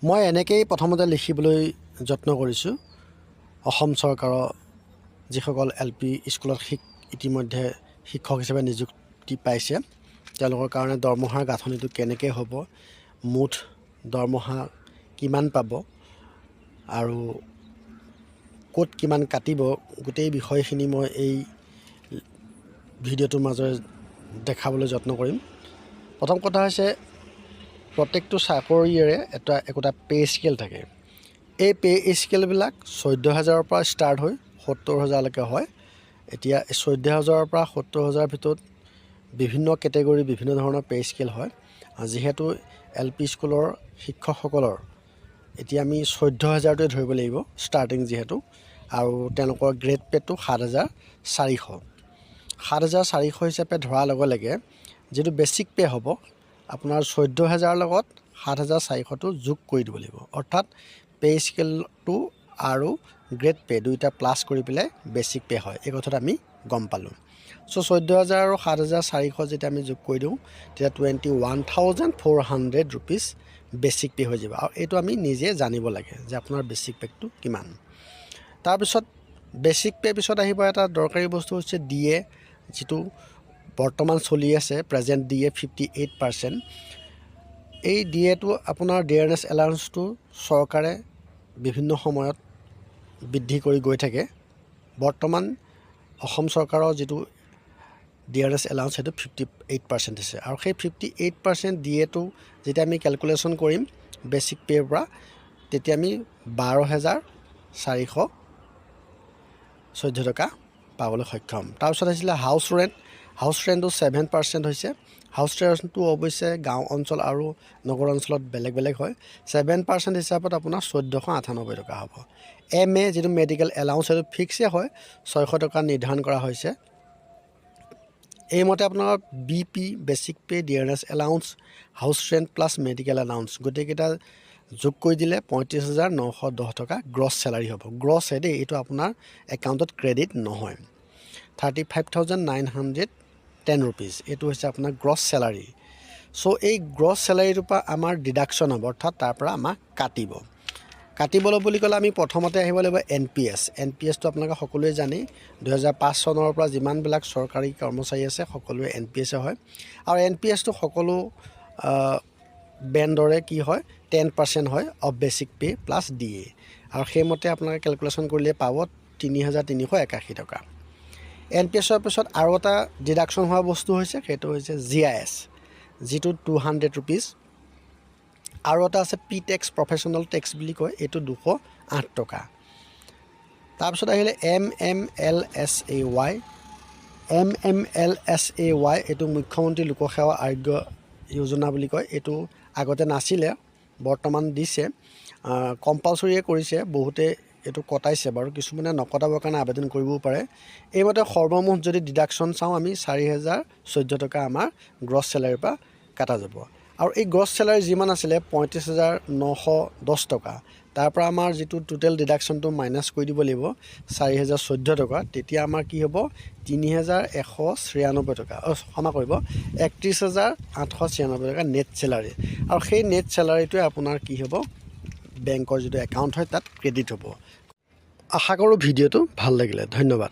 মই এনেকেই প্ৰথমতে লিখিবলৈ যত্ন কৰিছোঁ। অসম চৰকাৰৰ যিসকল এল পি স্কুলত ইতিমধ্যে শিক্ষক হিচাপে নিযুক্তি পাইছে, তেওঁলোকৰ কাৰণে দৰমহাৰ গাঁথনিটো কেনেকৈ হ'ব, মুঠ দৰমহা কিমান পাব আৰু ক'ত কিমান কাটিব, গোটেই বিষয়খিনি মই এই ভিডিঅ'টোৰ মাজেৰে দেখাবলৈ যত্ন কৰিম। প্ৰথম কথা হৈছে, প্ৰত্যেকটো চাকৰিৰে এটা একোটা পে' স্কেল থাকে। এই পে' স্কেলবিলাক 14,000ৰ পৰা ষ্টাৰ্ট হৈ 70,000লৈকে হয়। এতিয়া 14,000ৰ পৰা 70,000ৰ ভিতৰত বিভিন্ন কেটেগৰী, বিভিন্ন ধৰণৰ পে' স্কেল হয়। যিহেতু এল পি স্কুলৰ শিক্ষকসকলৰ এতিয়া আমি 14,000টোৱে ধৰিব লাগিব ষ্টাৰ্টিং যিহেতু, আৰু তেওঁলোকৰ গ্ৰেড পে'টো 7400। 7400 হিচাপে ধৰাৰ লগে লগে যিটো বেচিক পে' হ'ব আপোনাৰ, 14,000ৰ লগত 7400টো যোগ কৰি দিব লাগিব। অৰ্থাৎ পে' স্কেলটো আৰু গ্ৰেড পে' দুয়োটা প্লাছ কৰি পেলাই বেচিক পে' হয়, এই কথাটো আমি গম পালোঁ। চ' 14,000 আৰু 7400 যেতিয়া আমি যোগ কৰি দিওঁ, তেতিয়া ₹21,400 basic pay হৈ যাব। আৰু এইটো আমি নিজে জানিব লাগে যে আপোনাৰ বেচিক পে'টো কিমান। তাৰপিছত বেচিক পে' পিছত আহিব এটা দৰকাৰী বস্তু হৈছে ডি এ, যিটো বৰ্তমান চলি আছে, প্ৰেজেণ্ট DA 58%। এই ডি এটো আপোনাৰ ডিয়াৰনেছ এলাউন্সটো চৰকাৰে বিভিন্ন সময়ত বৃদ্ধি কৰি গৈ থাকে। বৰ্তমান অসম চৰকাৰৰ যিটো ডিয়াৰনেছ এলাউন্স, সেইটো 58% আছে। আৰু সেই 58% ডি এটো যেতিয়া আমি কেলকুলেশ্যন কৰিম বেচিক পে'ৰ পৰা, তেতিয়া আমি 12,414 টকা পাবলৈ সক্ষম। তাৰপিছত আহিছিলে হাউচ ৰেণ্ট। হাউচ ৰেণ্টটো 7% হৈছে। হাউচ ৰেণ্টটো অৱশ্যে গাঁও অঞ্চল আৰু নগৰ অঞ্চলত বেলেগ বেলেগ হয়। 7% হিচাপত আপোনাৰ 1498 টকা হ'ব। এম এ যিটো মেডিকেল এলাউন্স, সেইটো ফিক্সে হয়, 600 টকা নিৰ্ধাৰণ কৰা হৈছে। এইমতে আপোনাৰ BP, basic pay, dearness allowance, house rent plus medical allowance, গোটেইকেইটা যোগ কৰি দিলে 35,910 টকা গ্ৰছ চেলাৰী হ'ব। গ্ৰছহে দেই, এইটো আপোনাৰ একাউণ্টত ক্ৰেডিট নহয়। ₹35,910, এইটো হৈছে আপোনাৰ গ্ৰছ চেলাৰী। চ' এই গ্ৰছ চেলাৰীটোৰ পৰা আমাৰ ডিডাকশ্যন হ'ব, অৰ্থাৎ তাৰ পৰা আমাক কাটিব। কাটিবলৈ বুলি ক'লে আমি প্ৰথমতে আহিব লাগিব N P S. N P এছটো আপোনালোকে সকলোৱে জানেই, 2005 চনৰ পৰা যিমানবিলাক চৰকাৰী কৰ্মচাৰী আছে, সকলোৱে এন পি এছে হয়। আৰু এন পি এছটো সকলো বেণ্ডৰে কি হয়, 10% হয় of basic pay plus DA। আৰু সেইমতে আপোনালোকে কেলকুলেশ্যন কৰিলে পাব 3381 টকা। এন পি এছৰ পিছত আৰু এটা ডিডাকশ্যন হোৱা বস্তু হৈছে, সেইটো হৈছে জি I S, যিটো ₹200। আৰু এটা আছে পি টেক্স, প্ৰফেশ্যনেল টেক্স বুলি কয়, এইটো 208 টকা। তাৰপিছত আহিলে MMLSAY। MMLSAY, এইটো মুখ্যমন্ত্ৰী লোকসেৱা আৰোগ্য যোজনা বুলি কয়। এইটো আগতে নাছিলে, বৰ্তমান দিছে, কম্পালচৰিয়ে কৰিছে। বহুতে এইটো কটাইছে বাৰু, কিছুমানে নকটাবৰ কাৰণে আবেদন কৰিবও পাৰে। এইমতে সৰ্বমুঠ যদি ডিডাকশ্যন চাওঁ আমি, 4014 টকা আমাৰ গ্ৰছ চেলাৰীৰ পৰা কাটা যাব। আৰু এই গ্ৰছ চেলাৰী যিমান আছিলে 35,910 টকা, তাৰ পৰা আমাৰ যিটো টোটেল ডিডাকশ্যনটো মাইনাছ কৰি দিব লাগিব 4014 টকা। তেতিয়া আমাৰ কি হ'ব? 3196 টকা, অ' ক্ষমা কৰিব, 31,896 টকা নেট চেলাৰী। আৰু সেই নেট চেলাৰীটোৱে আপোনাৰ কি হ'ব, বেংকৰ যিটো একাউণ্ট হয় তাত ক্ৰেডিট হ'ব। আশা কৰোঁ ভিডিঅ'টো ভাল লাগিলে। ধন্যবাদ।